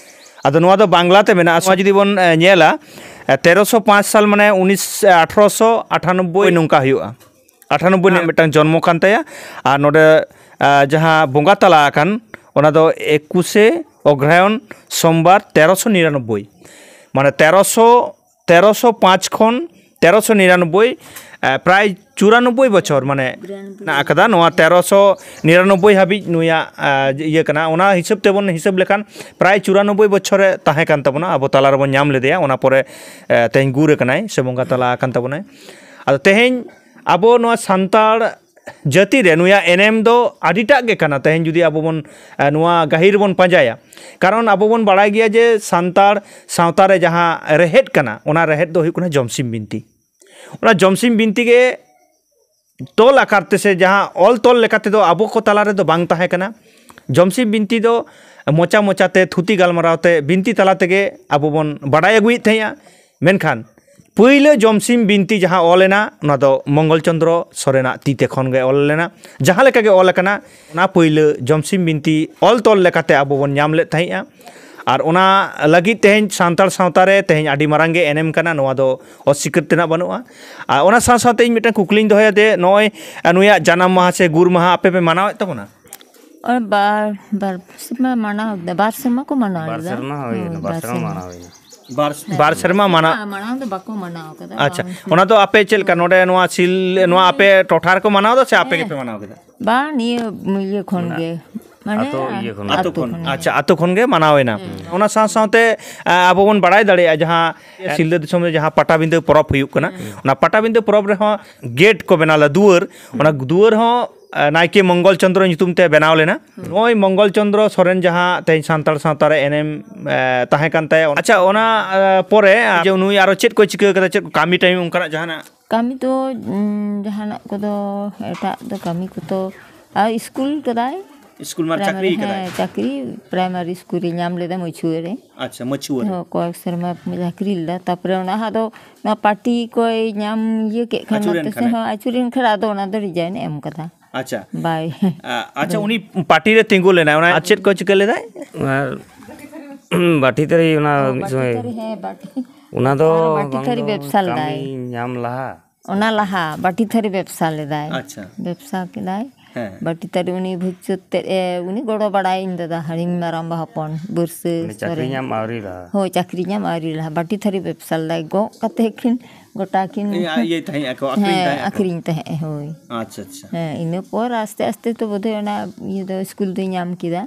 ᱟᱫᱚ ᱱᱚᱣᱟ ᱫᱚ ᱵᱟᱝᱞᱟᱛᱮ ᱢᱮᱱᱟᱜᱼᱟ᱾ ᱱᱚᱣᱟ ᱡᱩᱫᱤ ᱵᱚᱱ ᱮ, ᱧᱮᱞᱟ, ᱮ, ᱛᱮᱨᱚᱥᱚ ᱯᱟᱸᱪ ᱥᱟᱞ ᱢᱟᱱᱮ ᱩᱱᱤᱥ ᱟᱴᱷᱨᱚᱥᱚ ᱟᱴᱷᱟᱱᱚᱵᱵᱳᱭ ᱱᱚᱝᱠᱟ ᱦᱩᱭᱩᱜᱼᱟ᱾ ᱟᱴᱷᱟᱱᱚᱵᱵᱳᱭ ᱨᱮᱱᱟᱜ ᱢᱤᱫᱴᱟᱝ ᱡᱚᱱᱢᱚ ᱠᱟᱱ ᱛᱟᱭᱟ᱾ ᱟᱨ ᱱᱚᱰᱮ ᱮ, ᱡᱟᱦᱟᱸ ᱵᱚᱸᱜᱟ ᱛᱟᱞᱟ ᱟᱠᱟᱱ, ᱚᱱᱟ ᱫᱚ ᱮᱠᱩᱥᱮ ᱚᱜᱽᱨᱟᱭᱚᱱ ᱥᱳᱢᱵᱟᱨ ᱛᱮᱨᱚᱥᱚ ᱱᱤᱨᱟᱱᱚᱵᱵᱳᱭ᱾ ᱢᱟᱱᱮ ᱛᱮᱨᱚᱥᱚ ᱛᱮᱨᱚᱥᱚ ᱯᱟᱸᱪ ᱠᱷᱚᱱ ᱛᱮᱨᱚᱥᱚ ᱱᱤᱨᱟᱱᱚᱵᱵᱳᱭ, ᱮ, ᱯᱨᱟᱭ ᱪᱩᱨᱟᱱᱚᱵᱵᱳᱭ ᱵᱚᱪᱷᱚᱨ ᱢᱟᱱᱮ ᱢᱮᱱᱟᱜ ᱟᱠᱟᱫᱟ᱾ ᱱᱚᱣᱟ ᱛᱮᱨᱚᱥᱚ ᱱᱤᱨᱟᱱᱚᱵᱵᱳᱭ ᱦᱟᱹᱵᱤᱡ ᱱᱩᱭᱟᱜ ᱮ, ᱤᱭᱟᱹ ᱠᱟᱱᱟ᱾ ᱚᱱᱟ ᱦᱤᱥᱟᱹᱵ ᱛᱮᱵᱚᱱ ᱦᱤᱥᱟᱹᱵ ᱞᱮᱠᱷᱟᱱ ᱯᱨᱟᱭ ᱪᱩᱨᱟᱱᱚᱵᱵᱳᱭ ᱵᱚᱪᱷᱚᱨᱮ ᱛᱟᱦᱮᱸ ᱠᱟᱱ ᱛᱟᱵᱚᱱᱟ, ᱟᱵᱚ ᱛᱟᱞᱟ ᱨᱮᱵᱚᱱ ᱧᱟᱢ ᱞᱮᱫᱮᱭᱟ᱾ ᱚᱱᱟ ᱯᱚᱨᱮ ᱮ, ᱛᱮᱦᱮᱧ ᱜᱩᱨ ᱟᱠᱟᱱᱟᱭ ᱥᱮ ᱵᱚᱸᱜᱟ ᱛᱟᱞᱟ ᱟᱠᱟᱱ ᱛᱟᱵᱚᱱᱟᱭ᱾ ᱟᱫᱚ ᱛᱮᱦᱮᱧ ᱟᱵᱚ ᱱᱚᱣᱟ ᱥᱟᱱᱛᱟᱲ ᱡᱟᱹᱛᱤ ᱨᱮ ᱱᱩᱭᱟᱜ ᱮᱱᱮᱢ ᱫᱚ ᱟᱹᱰᱤᱴᱟᱜ ᱜᱮ ᱠᱟᱱᱟ᱾ ᱛᱮᱦᱮᱧ ᱡᱩᱫᱤ ᱟᱵᱚ ᱵᱚᱱ ᱮ, ᱱᱚᱣᱟ ᱜᱟᱹᱦᱤᱨ ᱵᱚᱱ ᱯᱟᱸᱡᱟᱭᱟ, ᱠᱟᱨᱚᱱ ᱟᱵᱚ ᱵᱚᱱ ᱵᱟᱲᱟᱭ ᱜᱮᱭᱟ ᱡᱮ ᱥᱟᱱᱛᱟᱲ ᱥᱟᱶᱛᱟ ᱨᱮ ᱡᱟᱦᱟᱸ ᱨᱮᱦᱮᱫ ᱠᱟᱱᱟ, ᱚᱱᱟ ᱨᱮᱦᱮᱫ ᱫᱚ ᱦᱩᱭᱩᱜ ᱠᱟᱱᱟ ᱡᱚᱢᱥᱤᱢ ᱵᱤᱱᱛᱤ᱾ ᱚᱱᱟ ᱡᱚᱢᱥᱤᱢ ᱵᱤᱱᱛᱤ ᱜᱮ ᱛᱚᱞ ᱟᱠᱟᱨ ᱛᱮ ᱥᱮ ᱡᱟᱦᱟᱸ ᱚᱞ ᱛᱚᱞ ᱞᱮᱠᱟ ᱛᱮᱫᱚ ᱟᱵᱚ ᱠᱚ ᱛᱟᱞᱟ ᱨᱮᱫᱚ ᱵᱟᱝ ᱛᱟᱦᱮᱸ ᱠᱟᱱᱟ᱾ ᱡᱚᱢᱥᱤᱢ ᱵᱤᱱᱛᱤ ᱫᱚ ᱢᱚᱪᱟ ᱢᱚᱪᱟᱛᱮ ᱛᱷᱩᱛᱤ ᱜᱟᱞᱢᱟᱨᱟᱣ ᱛᱮ ᱵᱤᱱᱛᱤ ᱛᱟᱞᱟ ᱛᱮᱜᱮ ᱟᱵᱚ ᱵᱚᱱ ᱵᱟᱰᱟᱭ ᱟᱹᱜᱩᱭᱮᱫ ᱛᱟᱦᱮᱸᱜᱼᱟ᱾ ᱢᱮᱱᱠᱷᱟᱱ ᱯᱩᱭᱞᱟᱹ ᱡᱚᱢᱥᱤᱢ ᱵᱤᱱᱛᱤ ᱡᱟᱦᱟᱸ ᱚᱞ ᱮᱱᱟ, ᱚᱱᱟ ᱫᱚ ᱢᱚᱝᱜᱚᱞ ᱪᱚᱸᱫᱽᱨᱚ ᱥᱚᱨᱮᱱᱟᱜ ᱛᱤ ᱛᱮ ᱠᱷᱚᱱ ᱜᱮ ᱚᱞ ᱞᱮᱱᱟ᱾ ᱡᱟᱦᱟᱸ ᱞᱮᱠᱟ ᱜᱮ ᱚᱞ ᱟᱠᱟᱱᱟ, ᱚᱱᱟ ᱯᱩᱭᱞᱟᱹ ᱡᱚᱢᱥᱤᱢ ᱵᱤᱱᱛᱤ ᱚᱞ ᱛᱚᱞ ᱞᱮᱠᱟᱛᱮ ᱟᱵᱚ ᱵᱚᱱ ᱧᱟᱢ ᱞᱮᱫ ᱛᱟᱦᱮᱸᱜᱼᱟ᱾ ᱟᱨ ᱚᱱᱟ ᱞᱟᱹᱜᱤᱫ ᱛᱮᱦᱮᱧ ᱥᱟᱱᱛᱟᱲ ᱥᱟᱶᱛᱟ ᱨᱮ ᱛᱮᱦᱮᱧ ᱟᱹᱰᱤ ᱢᱟᱨᱟᱝ ᱜᱮ ᱮᱱᱮᱢ ᱠᱟᱱᱟ, ᱱᱚᱣᱟ ᱫᱚ ᱚᱥᱤᱠᱟᱹᱨ ᱛᱮᱱᱟᱜ ᱵᱟᱹᱱᱩᱜᱼᱟ᱾ ᱟᱨ ᱚᱱᱟ ᱥᱟᱶ ᱥᱟᱶᱛᱮ ᱤᱧ ᱢᱤᱫᱴᱟᱝ ᱠᱩᱠᱞᱤᱧ ᱫᱚᱦᱚᱭᱟ ᱡᱮ ᱱᱚᱜᱼᱚᱭ ᱱᱩᱭᱟᱜ ᱡᱟᱱᱟᱢ ᱢᱟᱦᱟ ᱥᱮ ᱜᱩᱨ ᱢᱟᱦᱟ ᱟᱯᱮ ᱯᱮ ᱢᱟᱱᱟᱣᱮᱫ ᱛᱟᱵᱚᱱᱟ? ᱟᱨ ᱵᱟᱨ ᱵᱟᱨ ᱥᱮᱨᱢᱟ ᱢᱟᱱᱟᱣ ᱠᱮᱫᱟ, ᱵᱟᱨ ᱥᱮᱨᱢᱟ ᱠᱚ ᱢᱟᱱᱟᱣ ᱵᱟᱨ ᱞᱮᱫᱟ᱾ ᱥᱮᱨᱢᱟ ᱦᱩᱭ ᱦᱳᱭ, ᱮᱱᱟ, ᱵᱟᱨ ᱵᱟᱨ ᱥᱮᱨᱢᱟ ᱥᱮᱨᱢᱟ᱾ ᱢᱟᱱᱟᱣ ᱦᱩᱭ ᱮᱱᱟ᱾ ᱵᱟᱨ ᱵᱟᱨ ᱥᱮᱨᱢᱟ ᱢᱟᱱᱟᱣ᱾ ᱦᱮᱸ, ᱢᱟᱲᱟᱝ ᱫᱚ ᱵᱟᱠᱚ ᱢᱟᱱᱟᱣ ᱠᱟᱫᱟ, ᱟᱪᱪᱷᱟ, ᱵᱟᱝ᱾ ᱚᱱᱟ ᱫᱚ ᱟᱯᱮ ᱪᱮᱫ ᱞᱮᱠᱟ ᱱᱚᱰᱮ ᱱᱚᱣᱟ ᱥᱤᱞ ᱱᱚᱣᱟ ᱟᱯᱮ ᱴᱚᱴᱷᱟ ᱨᱮᱠᱚ ᱢᱟᱱᱟᱣ ᱮᱫᱟ ᱥᱮ ᱟᱯᱮ ᱦᱮᱸ᱾ ᱜᱮᱯᱮ ᱢᱟᱱᱟᱣ ᱠᱮᱫᱟ? ᱵᱟᱝ, ᱱᱤᱭᱟᱹ ᱤᱭᱟᱹ ᱠᱷᱚᱱ ᱢᱟᱱᱮ ᱜᱮ, ᱢᱟᱱᱮ ᱟᱛᱳ ᱤᱭᱟᱹ ᱠᱷᱚᱱ ᱜᱮ᱾ ᱟᱛᱳ ᱠᱷᱚᱱ᱾ ᱟᱪᱪᱷᱟ, ᱟᱛᱳ ᱠᱷᱚᱱ ᱜᱮ ᱢᱟᱱᱟᱣ ᱮᱱᱟ᱾ ᱦᱮᱸ᱾ ᱚᱱᱟ ᱥᱟᱶ ᱥᱟᱶᱛᱮ, ᱟ, ᱟᱵᱚ ᱵᱚᱱ ᱵᱟᱲᱟᱭ ᱫᱟᱲᱮᱭᱟᱜᱼᱟ ᱡᱟᱦᱟᱸ ᱥᱤᱞᱫᱟᱹ ᱫᱤᱥᱚᱢ ᱨᱮ ᱡᱟᱦᱟᱸ ᱯᱟᱴᱟᱵᱤᱸᱫᱟᱹ ᱯᱚᱨᱚᱵᱽ ᱦᱩᱭᱩᱜ ᱠᱟᱱᱟ, ᱦᱮᱸ᱾ ᱚᱱᱟ ᱯᱟᱴᱟᱵᱤᱸᱫᱟᱹ ᱯᱚᱨᱚᱵᱽ ᱨᱮᱦᱚᱸ ᱜᱮᱴ ᱠᱚ ᱵᱮᱱᱟᱣ ᱞᱮᱫᱟ, ᱫᱩᱣᱟᱹᱨ, ᱚᱱᱟ ᱫᱩᱣᱟᱹᱨ ᱦᱚᱸ, ᱟ, ᱱᱟᱭᱠᱮ ᱢᱚᱝᱜᱚᱞ ᱪᱚᱸᱫᱽᱨᱚ ᱧᱩᱛᱩᱢ ᱛᱮ ᱵᱮᱱᱟᱣ ᱞᱮᱱᱟ᱾ ᱦᱮᱸ᱾ ᱱᱚᱜᱼᱚᱭ ᱢᱚᱝᱜᱚᱞ ᱪᱚᱸᱫᱽᱨᱚ ᱥᱚᱨᱮᱱ ᱡᱟᱦᱟᱸ ᱛᱮᱦᱮᱧ ᱥᱟᱱᱛᱟᱲ ᱥᱟᱶᱛᱟ ᱨᱮ ᱮᱱᱮᱢ, ᱮ, ᱛᱟᱦᱮᱸ ᱠᱟᱱ ᱛᱟᱭᱟ᱾ ᱟᱪᱪᱷᱟ, ᱚᱱᱟ, ᱮ, ᱯᱚᱨᱮ, ᱟ, ᱡᱮ ᱱᱩᱭ ᱟᱨᱚ ᱪᱮᱫ ᱠᱚᱭ ᱪᱤᱠᱟᱹ ᱠᱟᱫᱟ, ᱪᱮᱫ ᱠᱚ ᱠᱟᱹᱢᱤ ᱴᱟᱭᱤᱢ ᱚᱱᱠᱟᱱᱟᱜ ᱡᱟᱦᱟᱱᱟᱜ? ᱠᱟᱹᱢᱤ ᱫᱚ, ᱩᱸ, ᱡᱟᱦᱟᱱᱟᱜ ᱠᱚᱫᱚ ᱮᱴᱟᱜ ᱫᱚ ᱠᱟᱹᱢᱤ ᱠᱚᱫᱚ, ᱟᱨ ᱤᱥᱠᱩᱞ ᱠᱟᱫᱟᱭ᱾ ᱤᱥᱠᱩᱞ ᱢᱟ ᱪᱟᱹᱠᱨᱤ ᱯᱨᱟᱭᱢᱟᱨᱤ, ᱠᱟᱫᱟᱭ᱾ ᱦᱮᱸ, ᱪᱟᱹᱠᱨᱤ ᱯᱨᱟᱭᱢᱟᱨᱤ ᱤᱥᱠᱩᱞ ᱨᱮ ᱧᱟᱢ ᱞᱮᱫᱟ ᱢᱟᱹᱪᱷᱩᱣᱟᱹ ᱨᱮ᱾ ᱟᱪᱪᱷᱟ, ᱢᱟᱹᱪᱷᱩᱣᱟᱹ ᱨᱮ᱾ ᱦᱚᱸ, ᱠᱚᱭᱮᱠ ᱥᱮᱨᱢᱟ ᱪᱟᱹᱠᱨᱤ ᱞᱮᱫᱟ, ᱛᱟᱨᱯᱚᱨᱮ ᱚᱱᱟ ᱦᱟᱸᱜ ᱫᱚ ᱱᱚᱣᱟ ᱯᱟᱨᱴᱤ ᱠᱚᱭ ᱧᱟᱢ ᱤᱭᱟᱹ ᱠᱮᱫ ᱠᱷᱟᱱ, ᱟᱹᱪᱩᱨᱮᱱ ᱱᱚᱛᱮ ᱥᱮᱫ ᱠᱷᱟᱱᱮ᱾ ᱦᱚᱸ ᱟᱹᱪᱩᱨᱮᱱ ᱠᱷᱟᱱ ᱟᱫᱚ ᱚᱱᱟ ᱫᱚ ᱨᱤᱡᱟᱭᱤᱱ ᱮ ᱮᱢ ᱠᱟᱫᱟ᱾ ᱟᱪᱪᱷᱟ᱾ ᱵᱟᱭ ᱟ-, ᱟᱪᱪᱷᱟ, ᱵᱟᱭ ᱩᱱᱤ ᱯᱟᱨᱴᱤ ᱨᱮ ᱛᱤᱸᱜᱩ ᱞᱮᱱᱟᱭ, ᱚᱱᱟ ᱟᱨ ᱪᱮᱫ ᱠᱚ ᱪᱤᱠᱟᱹ ᱞᱮᱫᱟᱭ? ᱟᱨ ᱵᱟᱹᱴᱤ ᱛᱷᱟᱹᱨᱤ ᱚᱱᱟ ᱚ, ᱢᱤᱫ ᱵᱟᱹᱴᱤ ᱥᱚᱢᱚᱭ ᱛᱷᱟᱹᱨᱤ, ᱦᱮᱸ, ᱵᱟᱹᱴᱤ᱾ ᱚᱱᱟ ᱫᱚ ᱟᱨ ᱵᱟᱹᱴᱤ ᱵᱟᱝ ᱛᱷᱟᱹᱨᱤ ᱫᱚ ᱵᱮᱵᱽᱥᱟ ᱠᱟᱹᱢᱤ ᱞᱮᱫᱟᱭ᱾ ᱧᱟᱢ ᱞᱟᱦᱟ᱾ ᱚᱱᱟ ᱞᱟᱦᱟ ᱵᱟᱹᱴᱤ ᱛᱷᱟᱹᱨᱤ ᱵᱮᱵᱽᱥᱟ ᱞᱮᱫᱟᱭ᱾ ᱟᱪᱪᱷᱟ᱾ ᱵᱮᱵᱽᱥᱟ ᱠᱮᱫᱟᱭ᱾ ᱦᱮᱸ᱾ ᱵᱟᱹᱴᱤ ᱛᱷᱟᱹᱨᱤ ᱩᱱᱤ ᱵᱷᱩᱡᱽ ᱛᱮᱫ ᱮ, ᱩᱱᱤ ᱜᱚᱲᱚ ᱵᱟᱲᱟᱭᱤᱧ ᱫᱟᱫᱟ, ᱦᱟᱲᱤᱧ ᱢᱟᱨᱟᱝᱵᱟ ᱦᱚᱯᱚᱱ, ᱵᱟᱹᱨᱥᱟᱹ ᱢᱟᱱᱮ ᱪᱟᱹᱠᱨᱤ ᱥᱚᱨᱮᱱ᱾ ᱧᱟᱢ ᱟᱹᱣᱨᱤ ᱞᱟᱦᱟ᱾ ᱦᱳᱭ, ᱪᱟᱹᱠᱨᱤ ᱧᱟᱢ ᱟᱹᱣᱨᱤ ᱞᱟᱦᱟ᱾ ᱵᱟᱹᱴᱤ ᱛᱷᱟᱹᱨᱤ ᱵᱮᱵᱽᱥᱟ ᱞᱮᱫᱟᱭ᱾ ᱜᱚᱜ ᱠᱟᱛᱮ ᱠᱤᱱ ᱤᱭᱟᱹ, ᱤᱭᱟᱹᱭ ᱛᱟᱦᱮᱸᱜ ᱟᱠᱚ, ᱟᱹᱠᱷᱨᱤᱧ ᱦᱮᱸ, ᱛᱟᱦᱮᱸᱜ ᱟᱠᱚ᱾ ᱟᱹᱠᱷᱨᱤᱧ ᱛᱟᱦᱮᱸᱜ, ᱦᱳᱭ᱾ ᱟᱪᱪᱷᱟ, ᱟᱪᱪᱷᱟ᱾ ᱦᱮᱸ, ᱤᱱᱟᱹ ᱯᱚᱨ ᱟᱥᱛᱮ ᱟᱥᱛᱮ ᱛᱚ ᱵᱳᱫᱷᱚᱭ ᱚᱱᱟ ᱤᱭᱟᱹ ᱫᱚ ᱥᱠᱩᱞ ᱫᱚᱭ ᱧᱟᱢ ᱠᱮᱫᱟ᱾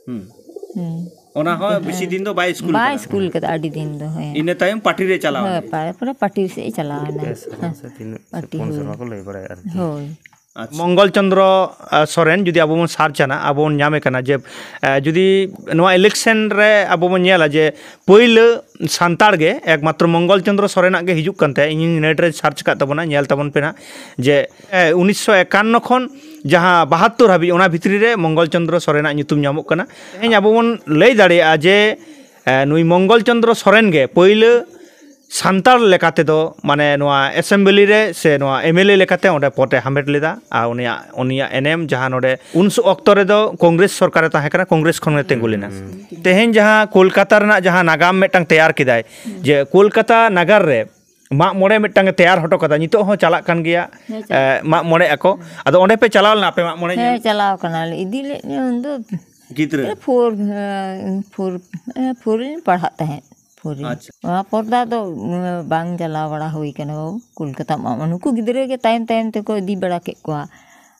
ᱦᱩᱸ᱾ ᱦᱩᱸ᱾ ᱚᱱᱟ ᱦᱚᱸ ᱵᱮᱥᱤ ᱫᱤᱱ ᱫᱚ ᱵᱟᱭ ᱥᱠᱩᱞ ᱵᱟᱭ ᱠᱟᱫᱟ᱾ ᱥᱠᱩᱞ ᱠᱟᱫᱟ ᱟᱹᱰᱤ ᱫᱤᱱ ᱫᱚ, ᱦᱮᱸ᱾ ᱤᱱᱟᱹ ᱛᱟᱭᱚᱢ ᱯᱟᱴᱤ ᱨᱮ ᱪᱟᱞᱟᱣ ᱦᱳᱭ, ᱮᱱᱟ᱾ ᱯᱟ-, ᱯᱩᱨᱟᱹ ᱯᱟᱴᱤ ᱥᱮᱫ ᱮ ᱪᱟᱞᱟᱣ ᱮᱱᱟ᱾ ᱯᱮ ᱥᱮᱨᱢᱟ ᱦᱮᱸ, ᱥᱮ ᱛᱤᱱᱟᱹᱜ ᱥᱮ ᱯᱟᱴᱤ ᱯᱩᱱ ᱦᱳᱭ᱾ ᱥᱮᱨᱢᱟ ᱠᱚ ᱞᱟᱹᱭ ᱵᱟᱲᱟᱭᱟ ᱟᱨᱠᱤ᱾ ᱦᱳᱭ᱾ ᱟᱪᱪᱷᱟ᱾ ᱢᱚᱝᱜᱚᱞ ᱪᱚᱸᱫᱽᱨᱚ, ᱟ, ᱥᱚᱨᱮᱱ ᱡᱩᱫᱤ ᱟᱵᱚ ᱵᱚᱱ ᱥᱟᱨᱪ ᱟᱱᱟ, ᱟᱵᱚ ᱵᱚᱱ ᱧᱟᱢᱮ ᱠᱟᱱᱟ ᱡᱮ, ᱟ, ᱡᱩᱫᱤ ᱱᱚᱣᱟ ᱤᱞᱮᱠᱥᱮᱱ ᱨᱮ ᱟᱵᱚ ᱵᱚᱱ ᱧᱮᱞᱟ ᱡᱮ ᱯᱟᱹᱭᱞᱟᱹ ᱥᱟᱱᱛᱟᱲ ᱜᱮ ᱮᱠᱢᱟᱛᱨᱚ ᱢᱚᱝᱜᱚᱞ ᱪᱚᱸᱫᱽᱨᱚ ᱥᱚᱨᱮᱱᱟᱜ ᱜᱮ ᱦᱤᱡᱩᱜ ᱠᱟᱱ ᱛᱟᱦᱮᱸᱫ᱾ ᱤᱧ ᱱᱮᱴ ᱨᱮ ᱥᱟᱨᱪ ᱠᱟᱜ ᱛᱟᱵᱚᱱᱟ, ᱧᱮᱞ ᱛᱟᱵᱚᱱ ᱯᱮ ᱱᱟᱦᱟᱜ ᱡᱮ, ᱮ, ᱩᱱᱤᱥᱥᱚ ᱮᱠᱟᱱᱱᱚ ᱠᱷᱚᱱ ᱡᱟᱦᱟᱸ ᱵᱟᱦᱟᱛᱛᱳᱨ ᱦᱟᱹᱵᱤᱡ, ᱚᱱᱟ ᱵᱷᱤᱛᱨᱤ ᱨᱮ ᱢᱚᱝᱜᱚᱞ ᱪᱚᱸᱫᱽᱨᱚ ᱥᱚᱨᱮᱱᱟᱜ ᱧᱩᱛᱩᱢ ᱧᱟᱢᱚᱜ ᱠᱟᱱᱟ᱾ ᱛᱮᱦᱮᱧ ᱟᱵᱚ ᱵᱚᱱ ᱞᱟᱹᱭ ᱫᱟᱲᱮᱭᱟᱜᱼᱟ ᱡᱮ, ᱮ, ᱱᱩᱭ ᱢᱚᱝᱜᱚᱞ ᱪᱚᱸᱫᱽᱨᱚ ᱥᱚᱨᱮᱱ ᱜᱮ ᱯᱟᱹᱭᱞᱟᱹ ᱥᱟᱱᱛᱟᱲ ᱞᱮᱠᱟ ᱛᱮᱫᱚ, ᱢᱟᱱᱮ, ᱱᱚᱣᱟ ᱮᱥᱮᱢᱵᱞᱤ ᱨᱮ ᱥᱮ ᱱᱚᱣᱟ ᱮᱢ ᱮᱞ ᱮ ᱞᱮᱠᱟᱛᱮ ᱚᱸᱰᱮ ᱯᱚᱫ ᱮ ᱦᱟᱢᱮᱴ ᱞᱮᱫᱟ᱾ ᱟᱨ ᱩᱱᱤᱭᱟᱜ, ᱩᱱᱤᱭᱟᱜ ᱮᱱᱮᱢ, ᱡᱟᱦᱟᱸ ᱱᱚᱰᱮ ᱩᱱ ᱚᱠᱛᱚ ᱨᱮᱫᱚ ᱠᱚᱝᱜᱨᱮᱥ ᱥᱚᱨᱠᱟᱨᱮ ᱛᱟᱦᱮᱸ ᱠᱟᱱᱟ, ᱠᱚᱝᱜᱨᱮᱥ ᱠᱷᱚᱱ ᱜᱮ ᱛᱤᱸᱜᱩ ᱞᱮᱱᱟ᱾ ᱛᱮᱦᱮᱧ ᱡᱟᱦᱟᱸ ᱠᱳᱞᱠᱟᱛᱟ ᱨᱮᱱᱟᱜ ᱡᱟᱦᱟᱸ ᱱᱟᱜᱟᱢ ᱢᱤᱫᱴᱟᱝ ᱛᱮᱭᱟᱨ ᱠᱮᱫᱟᱭ, ᱡᱮ ᱠᱳᱞᱠᱟᱛᱟ ᱱᱟᱜᱟᱨ ᱨᱮ ᱢᱟᱜ ᱢᱚᱬᱮ ᱢᱤᱫᱴᱟᱝ ᱮ ᱛᱮᱭᱟᱨ ᱦᱚᱴᱚ ᱠᱟᱫᱟ, ᱱᱤᱛᱚᱜ ᱦᱚᱸ ᱪᱟᱞᱟᱜ ᱠᱟᱱ ᱜᱮᱭᱟ᱾ ᱦᱮᱸ, ᱪᱟᱞᱟᱜ ᱮ, ᱢᱟᱜ ᱢᱚᱬᱮ ᱟᱠᱚ᱾ ᱟᱫᱚ ᱚᱸᱰᱮ ᱯᱮ ᱪᱟᱞᱟᱣ ᱞᱮᱱᱟ ᱟᱯᱮ ᱢᱟᱜ ᱢᱚᱬᱮ ᱧᱮᱞ? ᱦᱮᱸ, ᱪᱟᱞᱟᱣ ᱠᱟᱱᱟᱞᱮ, ᱤᱫᱤ ᱞᱮᱫ ᱞᱮᱭᱟ ᱩᱱᱫᱚ᱾ ᱜᱤᱫᱽᱨᱟᱹ? ᱯᱷᱳᱨ, ᱦᱮᱸ, ᱯᱷᱳᱨ, ᱦᱮᱸ, ᱯᱷᱳᱨ ᱨᱮᱧ ᱯᱟᱲᱦᱟᱜ ᱛᱟᱦᱮᱸᱫ, ᱯᱷᱳᱨ ᱨᱮ᱾ ᱟᱪᱪᱷᱟ᱾ ᱚᱱᱟ ᱯᱚᱨ ᱫᱚ ᱟᱫᱚ, ᱩᱸ, ᱵᱟᱝ ᱪᱟᱞᱟᱣ ᱵᱟᱲᱟ ᱦᱩᱭ ᱠᱟᱱᱟ ᱵᱟᱹᱵᱩ, ᱠᱳᱞᱠᱟᱛᱟ ᱢᱟ᱾ ᱱᱩᱠᱩ ᱜᱤᱫᱽᱨᱟᱹ ᱜᱮ ᱛᱟᱭᱚᱢ ᱛᱟᱭᱚᱢ ᱛᱮᱠᱚ ᱤᱫᱤ ᱵᱟᱲᱟ ᱠᱮᱫ ᱠᱚᱣᱟ,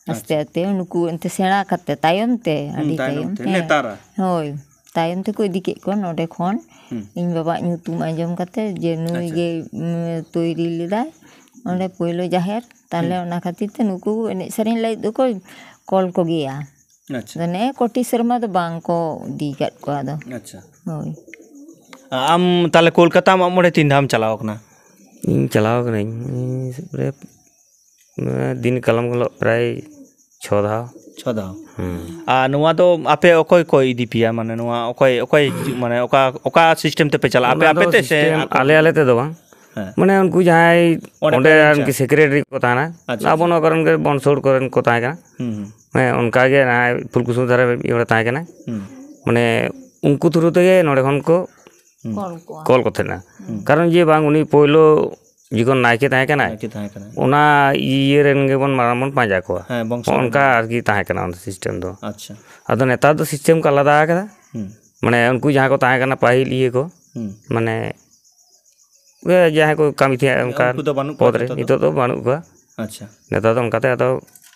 ᱟᱥᱛᱮ ᱟᱪᱪᱷᱟ᱾ ᱟᱥᱛᱮ᱾ ᱱᱩᱠᱩ ᱮᱱᱛᱮ ᱥᱮᱬᱟ ᱠᱟᱛᱮ, ᱛᱟᱭᱚᱢ ᱛᱮ, ᱦᱩᱸ, ᱟᱹᱰᱤ ᱛᱟᱭᱱᱚᱢ ᱛᱟᱭᱚᱢ ᱛᱮ, ᱦᱮᱸ᱾ ᱱᱮᱛᱟᱨᱟ? ᱦᱳᱭ, ᱛᱟᱭᱚᱢ ᱛᱮᱠᱚ ᱤᱫᱤ ᱠᱮᱫ ᱠᱚᱣᱟ ᱱᱚᱰᱮ ᱠᱷᱚᱱ᱾ ᱦᱩᱸ᱾ ᱤᱧ ᱵᱟᱵᱟᱣᱟᱜ ᱧᱩᱛᱩᱢ ᱟᱸᱡᱚᱢ ᱠᱟᱛᱮ ᱡᱮ ᱱᱩᱭ ᱟᱪᱪᱷᱟ᱾ ᱜᱮ, ᱩᱸ, ᱛᱳᱭᱨᱤ ᱞᱮᱫᱟᱭ ᱚᱸᱰᱮ ᱦᱩᱸ᱾ ᱯᱳᱭᱞᱳ ᱡᱟᱦᱮᱨ, ᱛᱟᱦᱞᱮ ᱦᱩᱸ᱾ ᱚᱱᱟ ᱠᱷᱟᱹᱛᱤᱨ ᱛᱮ ᱱᱩᱠᱩ ᱮᱱᱮᱡ ᱥᱮᱨᱮᱧ ᱞᱟᱹᱜᱤᱫ ᱫᱚᱠᱚ ᱠᱚᱞ ᱠᱚᱜᱮᱭᱟ᱾ ᱟᱪᱪᱷᱟ᱾ ᱟᱫᱚ ᱱᱮᱜᱼᱮ ᱠᱚᱴᱤ ᱥᱮᱨᱢᱟ ᱫᱚ ᱵᱟᱝ ᱠᱚ ᱤᱫᱤ ᱟᱠᱟᱫ ᱠᱚᱣᱟ ᱟᱫᱚ᱾ ᱟᱪᱪᱷᱟ᱾ ᱦᱳᱭ᱾ ᱟᱢ ᱛᱟᱦᱞᱮ ᱠᱳᱞᱠᱟᱛᱟ ᱢᱟᱜ ᱢᱚᱬᱮ ᱛᱤᱱ ᱫᱷᱟᱣ ᱮᱢ ᱪᱟᱞᱟᱣ ᱠᱟᱱᱟ? ᱤᱧ ᱪᱟᱞᱟᱣ ᱠᱟᱹᱱᱟᱹᱧ, ᱤᱧ ᱥᱮ ᱯᱨᱟᱭ, ᱢᱟᱱᱮ, ᱫᱤᱱ ᱠᱟᱞᱚᱢ ᱦᱤᱞᱳᱜ ᱯᱨᱟᱭ ᱪᱷᱚ ᱫᱷᱟᱣ᱾ ᱪᱷᱚ ᱫᱷᱟᱣ᱾ ᱦᱩᱸ᱾ ᱟᱨ ᱱᱚᱣᱟ ᱫᱚ ᱟᱯᱮ ᱚᱠᱚᱭ ᱠᱚ ᱤᱫᱤ ᱯᱮᱭᱟ? ᱢᱟᱱᱮ, ᱱᱚᱣᱟ ᱚᱠᱚᱭ, ᱚᱠᱚᱭ, ᱢᱟᱱᱮ, ᱚᱠᱟ, ᱚᱠᱟ system ᱛᱮᱯᱮ ᱪᱟᱞᱟᱜᱼᱟ? ᱟᱯᱮ, ᱚᱱᱟ ᱟᱯᱮ ᱫᱚ ᱛᱮ ᱥᱮ system ᱟᱠᱚ? ᱟᱞᱮ, ᱟᱞᱮ ᱛᱮᱫᱚ ᱵᱟᱝ᱾ ᱦᱮᱸ᱾ ᱢᱟᱱᱮ, ᱩᱱᱠᱩ ᱡᱟᱦᱟᱸᱭ ᱚᱸᱰᱮ ᱚᱸᱰᱮ parents ᱟᱨᱠᱤ ᱟᱜ᱾ Secretary ᱠᱚ ᱛᱟᱦᱮᱱᱟ, ᱟᱪᱪᱷᱟ, ᱟᱵᱚ ᱟᱪᱪᱷᱟ᱾ ᱱᱚᱣᱟ ᱠᱚᱨᱮᱱ ᱜᱮ, ᱵᱚᱱᱥᱳᱲ ᱠᱚᱨᱮᱱ ᱠᱚ ᱛᱟᱦᱮᱸ ᱠᱟᱱᱟ᱾ ᱦᱩᱸ, ᱦᱩᱸ᱾ ᱦᱮᱸ, ᱚᱱᱠᱟ ᱜᱮ ᱱᱟᱦᱟᱜ ᱯᱷᱩᱞᱠᱩᱥᱢᱟ ᱫᱷᱟᱨᱮ ᱢᱤᱫ ᱦᱚᱲᱮ ᱛᱟᱦᱮᱸ ᱠᱟᱱᱟ᱾ ᱦᱩᱸ᱾ ᱢᱟᱱᱮ, ᱩᱱᱠᱩ through ᱛᱮᱜᱮ ᱱᱚᱰᱮ ᱠᱷᱚᱱ ᱠᱚ ᱦᱩᱸ᱾ ᱠᱚᱞ ᱠᱚᱣᱟ᱾ ᱠᱚᱞ ᱠᱚ ᱛᱟᱦᱮᱱᱟ᱾ ᱦᱩᱸ᱾ ᱠᱟᱨᱚᱱ ᱡᱮ ᱵᱟᱝ, ᱩᱱᱤ ᱯᱳᱭᱞᱳ ᱡᱚᱠᱷᱚᱱ ᱱᱟᱭᱠᱮ ᱛᱟᱦᱮᱸ ᱠᱟᱱᱟᱭ, ᱱᱟᱭᱠᱮ ᱛᱟᱦᱮᱸ ᱠᱟᱱᱟᱭ᱾ ᱚᱱᱟ ᱤᱭᱟᱹ ᱨᱮᱱ ᱜᱮᱵᱚᱱ ᱢᱟᱨᱟᱝ ᱵᱚᱱ ᱯᱟᱸᱡᱟ ᱠᱚᱣᱟ᱾ ᱦᱮᱸ, ᱵᱚᱝᱥᱚ ᱨᱮᱱ᱾ ᱚᱱᱠᱟ ᱟᱨᱠᱤ ᱛᱟᱦᱮᱸ ᱠᱟᱱᱟ ᱚᱱᱟ system ᱫᱚ᱾ ᱟᱪᱪᱷᱟ᱾ ᱟᱫᱚ ᱱᱮᱛᱟᱨ ᱫᱚ system ᱠᱚ ᱟᱞᱟᱫᱟ ᱟᱠᱟᱫᱟ᱾ ᱦᱩᱸ᱾ ᱢᱟᱱᱮ ᱩᱱᱠᱩ ᱡᱟᱦᱟᱸ ᱠᱚ ᱛᱟᱦᱮᱸ ᱠᱟᱱᱟ ᱯᱟᱹᱦᱤᱞ ᱤᱭᱟᱹ ᱠᱚ, ᱦᱩᱸ᱾ ᱢᱟᱱᱮ ᱡᱟᱦᱟᱸᱭ ᱠᱚ ᱠᱟᱹᱢᱤ ᱛᱟᱦᱮᱸᱫ ᱚᱱᱠᱟᱱ ᱩᱱᱠᱩ ᱫᱚ ᱵᱟᱹᱱᱩᱜ ᱠᱚᱣᱟ ᱯᱚᱫᱽ ᱨᱮ, ᱱᱤᱛᱚᱜ ᱫᱚ? ᱱᱤᱛᱚᱜ ᱫᱚ ᱵᱟᱹᱱᱩᱜ ᱠᱚᱣᱟ᱾ ᱟᱪᱪᱷᱟ᱾ ᱱᱮᱛᱟᱨ ᱫᱚ ᱚᱱᱠᱟᱛᱮ ᱟᱫᱚ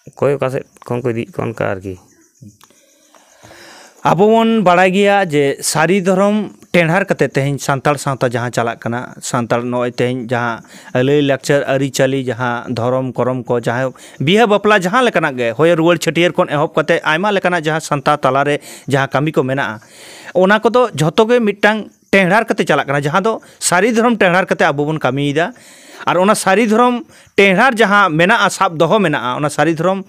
ᱚᱠᱚᱭ ᱚᱠᱟ ᱥᱮᱫ ᱠᱷᱚᱱ ᱠᱚ ᱤᱫᱤᱭᱮᱫ ᱠᱚᱣᱟ ᱚᱱᱠᱟ ᱟᱨᱠᱤ᱾ ᱟᱵᱚ ᱵᱚᱱ ᱵᱟᱲᱟᱭ ᱜᱮᱭᱟ ᱡᱮ ᱥᱟᱹᱨᱤ ᱫᱷᱚᱨᱚᱢ ᱴᱮᱸᱰᱦᱟᱨ ᱠᱟᱛᱮ ᱛᱮᱦᱮᱧ ᱥᱟᱱᱛᱟᱲ ᱥᱟᱶᱛᱟ ᱡᱟᱦᱟᱸ ᱪᱟᱞᱟᱜ ᱠᱟᱱᱟ, ᱥᱟᱱᱛᱟᱲ ᱱᱚᱜᱼᱚᱭ ᱛᱮᱦᱮᱧ ᱡᱟᱦᱟᱸ ᱞᱟᱹᱭ ᱞᱟᱠᱪᱟᱨ ᱟᱹᱨᱤᱪᱟᱹᱞᱤ, ᱡᱟᱦᱟᱸ ᱫᱷᱚᱨᱚᱢ ᱠᱚᱨᱚᱢ ᱠᱚ, ᱡᱟᱦᱟᱸ ᱵᱤᱦᱟᱹ ᱵᱟᱯᱞᱟ, ᱡᱟᱦᱟᱸ ᱞᱮᱠᱟᱱᱟᱜ ᱜᱮ, ᱦᱚᱭ ᱨᱩᱣᱟᱹᱲ ᱪᱷᱟᱹᱴᱭᱟᱹᱨ ᱠᱷᱚᱱ ᱮᱦᱚᱵ ᱠᱟᱛᱮ ᱟᱭᱢᱟ ᱞᱮᱠᱟᱱᱟᱜ ᱡᱟᱦᱟᱸ ᱥᱟᱱᱛᱟᱲ ᱛᱟᱞᱟᱨᱮ ᱡᱟᱦᱟᱸ ᱠᱟᱹᱢᱤ ᱠᱚ ᱢᱮᱱᱟᱜᱼᱟ, ᱚᱱᱟ ᱠᱚᱫᱚ ᱡᱷᱚᱛᱚ ᱜᱮ ᱢᱤᱫᱴᱟᱝ ᱴᱮᱸᱰᱦᱟᱨ ᱠᱟᱛᱮ ᱪᱟᱞᱟᱜ ᱠᱟᱱᱟ, ᱡᱟᱦᱟᱸ ᱫᱚ ᱥᱟᱹᱨᱤ ᱫᱷᱚᱨᱚᱢ ᱴᱮᱸᱰᱦᱟᱨ ᱠᱟᱛᱮ ᱟᱵᱚ ᱵᱚᱱ ᱠᱟᱹᱢᱤᱭᱮᱫᱟ᱾ ᱟᱨ ᱚᱱᱟ ᱥᱟᱹᱨᱤ ᱫᱷᱚᱨᱚᱢ ᱴᱮᱸᱰᱦᱟᱨ ᱡᱟᱦᱟᱸ ᱢᱮᱱᱟᱜᱼᱟ, ᱥᱟᱵ ᱫᱚᱦᱚ ᱢᱮᱱᱟᱜᱼᱟ, ᱚᱱᱟ ᱥᱟᱹᱨᱤ ᱫᱷᱚᱨᱚᱢ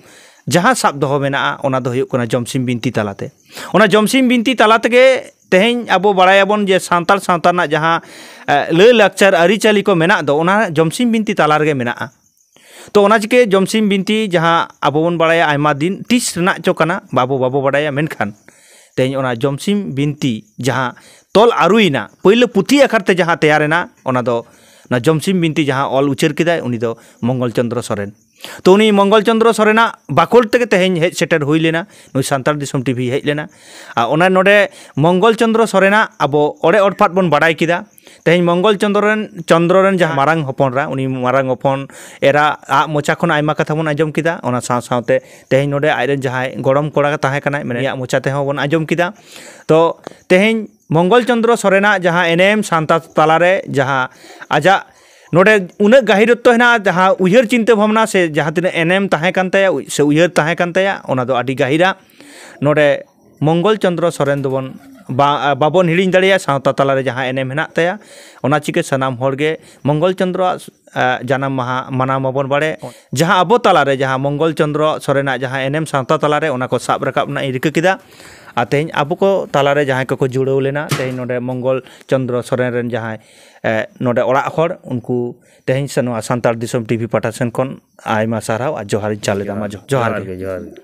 ᱡᱟᱦᱟᱸ ᱥᱟᱵ ᱫᱚᱦᱚ ᱢᱮᱱᱟᱜᱼᱟ, ᱚᱱᱟ ᱫᱚ ᱦᱩᱭᱩᱜ ᱠᱟᱱᱟ ᱡᱚᱢᱥᱤᱢ ᱵᱤᱱᱛᱤ ᱛᱟᱞᱟᱛᱮ᱾ ᱚᱱᱟ ᱡᱚᱢᱥᱤᱢ ᱵᱤᱱᱛᱤ ᱛᱟᱞᱟ ᱛᱮᱜᱮ ᱛᱮᱦᱮᱧ ᱟᱵᱚ ᱵᱟᱲᱟᱭᱟᱵᱚᱱ ᱡᱮ ᱥᱟᱱᱛᱟᱲ ᱥᱟᱶᱛᱟ ᱨᱮᱱᱟᱜ ᱡᱟᱦᱟᱸ ᱞᱟᱹᱭ ᱞᱟᱠᱪᱟᱨ ᱟᱹᱨᱤᱪᱟᱹᱞᱤ ᱠᱚ ᱢᱮᱱᱟᱜ ᱫᱚ, ᱚᱱᱟ ᱡᱚᱢᱥᱤᱢ ᱵᱤᱱᱛᱤ ᱛᱟᱞᱟ ᱨᱮᱜᱮ ᱢᱮᱱᱟᱜᱼᱟ᱾ ᱛᱚ ᱚᱱᱟ ᱪᱤᱠᱟᱹ ᱡᱚᱢᱥᱤᱢ ᱵᱤᱱᱛᱤ ᱡᱟᱦᱟᱸ ᱟᱵᱚ ᱵᱚᱱ ᱵᱟᱲᱟᱭᱟ ᱟᱭᱢᱟ ᱫᱤᱱ ᱛᱤᱥ ᱨᱮᱱᱟᱜ ᱪᱚ ᱠᱟᱱᱟ, ᱵᱟᱵᱚ ᱵᱟᱵᱚ ᱵᱟᱲᱟᱭᱟ, ᱢᱮᱱᱠᱷᱟᱱ ᱛᱮᱦᱮᱧ ᱚᱱᱟ ᱡᱚᱢᱥᱤᱢ ᱵᱤᱱᱛᱤ ᱡᱟᱦᱟᱸ ᱛᱚᱞ ᱟᱹᱨᱩᱭᱮᱱᱟ, ᱯᱳᱭᱞᱳ ᱯᱩᱛᱷᱤ ᱟᱠᱟᱨ ᱛᱮ ᱡᱟᱦᱟᱸ ᱛᱮᱭᱟᱨᱮᱱᱟ, ᱚᱱᱟ ᱫᱚ ᱚᱱᱟ ᱡᱚᱢᱥᱤᱢ ᱵᱤᱱᱛᱤ ᱡᱟᱦᱟᱸ ᱚᱞ ᱩᱪᱟᱹᱨ ᱠᱮᱫᱟᱭ, ᱩᱱᱤ ᱫᱚ ᱢᱚᱝᱜᱚᱞ ᱪᱚᱸᱫᱽᱨᱚ ᱥᱚᱨᱮᱱ᱾ ᱛᱚ ᱩᱱᱤ ᱢᱚᱝᱜᱚᱞ ᱪᱚᱸᱫᱽᱨᱚ ᱥᱚᱨᱮᱱᱟᱜ ᱵᱟᱠᱷᱳᱞ ᱛᱮᱜᱮ ᱛᱮᱦᱮᱧ ᱦᱮᱡ ᱥᱮᱴᱮᱨ ᱦᱩᱭ ᱞᱮᱱᱟ, ᱱᱩᱭ ᱥᱟᱱᱛᱟᱲ ᱫᱤᱥᱚᱢ ᱴᱤᱵᱷᱤ ᱦᱮᱡ ᱞᱮᱱᱟ᱾ ᱟᱨ ᱚᱱᱟ ᱱᱚᱰᱮ ᱢᱚᱝᱜᱚᱞ ᱪᱚᱸᱫᱽᱨᱚ ᱥᱚᱨᱮᱱᱟᱜ ᱟᱵᱚ ᱚᱲᱮ ᱚᱲᱯᱟᱛ ᱵᱚᱱ ᱵᱟᱲᱟᱭ ᱠᱮᱫᱟ᱾ ᱛᱮᱦᱮᱧ ᱢᱚᱝᱜᱚᱞ ᱪᱚᱸᱫᱽᱨᱚ ᱨᱮᱱ ᱪᱚᱸᱫᱽᱨᱚ ᱨᱮᱱ ᱡᱟᱦᱟᱸ ᱢᱟᱨᱟᱝ ᱦᱚᱯᱚᱱ ᱨᱟ ᱩᱱᱤ ᱢᱟᱨᱟᱝ ᱦᱚᱯᱚᱱ ᱮᱨᱟ ᱟᱜ ᱢᱚᱪᱟ ᱠᱷᱚᱱ ᱟᱭᱢᱟ ᱠᱟᱛᱷᱟ ᱵᱚᱱ ᱟᱸᱡᱚᱢ ᱠᱮᱫᱟ᱾ ᱚᱱᱟ ᱥᱟᱶ ᱥᱟᱶᱛᱮ ᱛᱮᱦᱮᱧ ᱱᱚᱰᱮ ᱟᱡᱨᱮᱱ ᱡᱟᱦᱟᱸᱭ ᱜᱚᱲᱚᱢ ᱠᱚᱲᱟ ᱛᱟᱦᱮᱸ ᱠᱟᱱᱟᱭ, ᱢᱮᱱᱟᱭᱟ ᱢᱚᱪᱟ ᱛᱮᱦᱚᱸ ᱵᱚᱱ ᱟᱸᱡᱚᱢ ᱠᱮᱫᱟ᱾ ᱛᱚ ᱛᱮᱦᱮᱧ ᱢᱚᱝᱜᱚᱞ ᱪᱚᱸᱫᱽᱨᱚ ᱥᱚᱨᱮᱱᱟᱜ ᱡᱟᱦᱟᱸ ᱮᱱᱮᱢ ᱥᱟᱱᱛᱟᱲ ᱛᱟᱞᱟᱨᱮ ᱡᱟᱦᱟᱸ ᱟᱡᱟᱜ ᱱᱚᱰᱮ ᱩᱱᱟᱹᱜ ᱜᱟᱹᱦᱤᱨᱚᱛᱛᱚ ᱦᱮᱱᱟᱜᱼᱟ, ᱡᱟᱦᱟᱸ ᱩᱭᱦᱟᱹᱨ ᱪᱤᱱᱛᱟᱹ ᱵᱷᱟᱵᱽᱱᱟ ᱥᱮ ᱡᱟᱦᱟᱸ ᱛᱤᱱᱟᱹᱜ ᱮᱱᱮᱢ ᱛᱟᱦᱮᱸ ᱠᱟᱱ ᱛᱟᱭᱟ ᱩᱭ- ᱥᱮ ᱩᱭᱦᱟᱹᱨ ᱛᱟᱦᱮᱸ ᱠᱟᱱ ᱛᱟᱭᱟ, ᱚᱱᱟ ᱫᱚ ᱟᱹᱰᱤ ᱜᱟᱹᱦᱤᱨᱟ᱾ ᱱᱚᱰᱮ ᱢᱚᱝᱜᱚᱞ ᱪᱚᱸᱫᱽᱨᱚ ᱥᱚᱨᱮᱱ ᱫᱚᱵᱚᱱ ᱵᱟ- ᱵᱟᱵᱚᱱ ᱦᱤᱲᱤᱧ ᱫᱟᱲᱮᱭᱟᱜᱼᱟ᱾ ᱥᱟᱶᱛᱟ ᱛᱟᱞᱟᱨᱮ ᱡᱟᱦᱟᱸ ᱮᱱᱮᱢ ᱦᱮᱱᱟᱜ ᱛᱟᱭᱟ, ᱚᱱᱟ ᱪᱤᱠᱟᱹ ᱥᱟᱱᱟᱢ ᱦᱚᱲᱜᱮ ᱢᱚᱝᱜᱚᱞ ᱪᱚᱸᱫᱽᱨᱚᱣᱟᱜ ᱡᱟᱱᱟᱢ ᱢᱟᱦᱟ ᱢᱟᱱᱟᱣ ᱢᱟᱵᱚᱱ ᱵᱟᱲᱟᱭ᱾ ᱡᱟᱦᱟᱸ ᱟᱵᱚ ᱛᱟᱞᱟᱨᱮ ᱡᱟᱦᱟᱸ ᱢᱚᱝᱜᱚᱞ ᱪᱚᱸᱫᱽᱨᱚ ᱥᱚᱨᱮᱱᱟᱜ ᱡᱟᱦᱟᱸ ᱮᱱᱮᱢ ᱥᱟᱶᱛᱟ ᱛᱟᱞᱟᱨᱮ, ᱚᱱᱟ ᱠᱚ ᱥᱟᱵ ᱨᱟᱠᱟᱵ ᱨᱮᱱᱟᱜ ᱤᱧ ᱨᱤᱠᱟᱹ ᱠᱮᱫᱟ᱾ ᱟᱨ ᱛᱮᱦᱮᱧ ᱟᱵᱚ ᱠᱚ ᱛᱟᱞᱟᱨᱮ ᱡᱟᱦᱟᱸᱭ ᱠᱚᱠᱚ ᱡᱩᱲᱟᱹᱣ ᱞᱮᱱᱟ, ᱛᱮᱦᱮᱧ ᱱᱚᱰᱮ ᱢᱚᱝᱜᱚᱞ ᱪᱚᱸᱫᱽᱨᱚ ᱥᱚᱨᱮᱱ ᱨᱮᱱ ᱡᱟᱦᱟᱸᱭ ᱮ, ᱱᱚᱰᱮ ᱚᱲᱟᱜ ᱦᱚᱲ, ᱩᱱᱠᱩ ᱛᱮᱦᱮᱧ ᱥᱮ ᱱᱚᱣᱟ ᱥᱟᱱᱛᱟᱲ ᱫᱤᱥᱚᱢ ᱴᱤᱵᱷᱤ ᱯᱟᱦᱴᱟ ᱥᱮᱱ ᱠᱷᱚᱱ ᱟᱭᱢᱟ ᱥᱟᱨᱦᱟᱣ ᱟᱨ ᱡᱚᱦᱟᱨ ᱤᱧ ᱪᱟᱞ ᱮᱫᱟ᱾ ᱢᱟ ᱡᱚ- ᱡᱚᱦᱟᱨ ᱜᱮ᱾ ᱡᱚᱦᱟᱨ ᱜᱮ᱾